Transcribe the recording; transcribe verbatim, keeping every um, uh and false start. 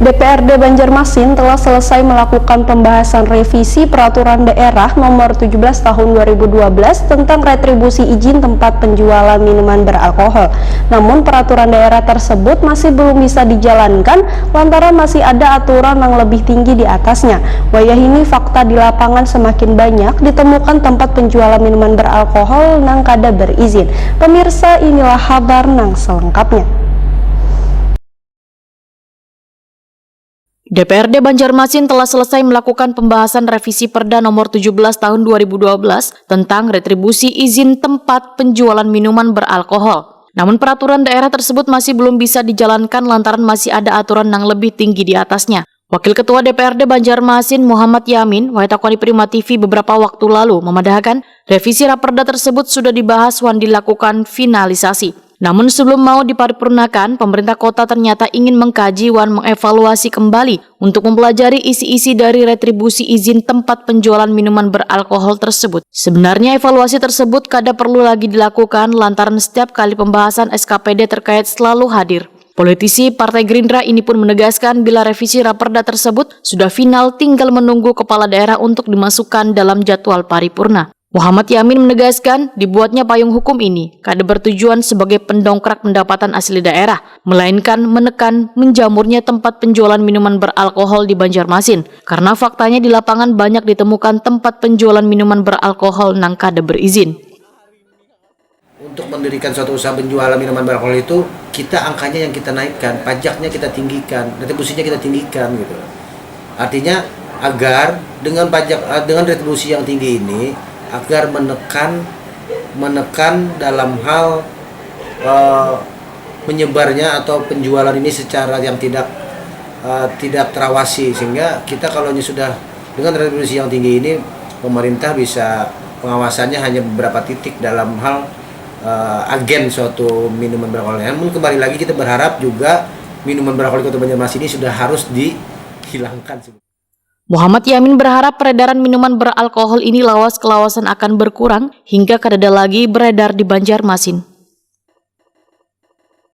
D P R D Banjarmasin telah selesai melakukan pembahasan revisi Peraturan Daerah Nomor tujuh belas Tahun dua ribu dua belas tentang retribusi izin tempat penjualan minuman beralkohol. Namun, peraturan daerah tersebut masih belum bisa dijalankan lantaran masih ada aturan yang lebih tinggi di atasnya. Wayahini, fakta di lapangan semakin banyak ditemukan tempat penjualan minuman beralkohol nang kada berizin. Pemirsa, inilah kabar nang selengkapnya. D P R D Banjarmasin telah selesai melakukan pembahasan revisi Perda Nomor tujuh belas Tahun dua ribu dua belas tentang retribusi izin tempat penjualan minuman beralkohol. Namun, peraturan daerah tersebut masih belum bisa dijalankan lantaran masih ada aturan yang lebih tinggi di atasnya. Wakil Ketua D P R D Banjarmasin, Muhammad Yamin, wayah takuni Prima T V beberapa waktu lalu, memadahakan revisi Raperda tersebut sudah dibahas wan dilakukan finalisasi. Namun, sebelum mau diparipurnakan, pemerintah kota ternyata ingin mengkaji wan mengevaluasi kembali untuk mempelajari isi-isi dari retribusi izin tempat penjualan minuman beralkohol tersebut. Sebenarnya, evaluasi tersebut kada perlu lagi dilakukan lantaran setiap kali pembahasan S K P D terkait selalu hadir. Politisi Partai Gerindra ini pun menegaskan bila revisi Raperda tersebut sudah final, tinggal menunggu kepala daerah untuk dimasukkan dalam jadwal paripurna. Muhammad Yamin menegaskan, dibuatnya payung hukum ini kada bertujuan sebagai pendongkrak pendapatan asli daerah, melainkan menekan menjamurnya tempat penjualan minuman beralkohol di Banjarmasin, karena faktanya di lapangan banyak ditemukan tempat penjualan minuman beralkohol nang kada berizin. Untuk mendirikan suatu usaha penjualan minuman beralkohol itu, kita angkanya yang kita naikkan, pajaknya kita tinggikan, retribusinya kita tinggikan gitu. Artinya, agar dengan pajak eh, dengan retribusi yang tinggi ini, agar menekan menekan dalam hal eh, menyebarnya atau penjualan ini secara yang tidak eh, tidak terawasi, sehingga kita kalau sudah dengan retribusi yang tinggi ini, pemerintah bisa pengawasannya hanya beberapa titik dalam hal eh, agen suatu minuman beralkohol. Namun, kembali lagi, kita berharap juga minuman beralkohol di Kota Banjarmasin ini sudah harus dihilangkan. Muhammad Yamin berharap peredaran minuman beralkohol ini lawas kelawasan akan berkurang hingga kadada lagi beredar di Banjarmasin.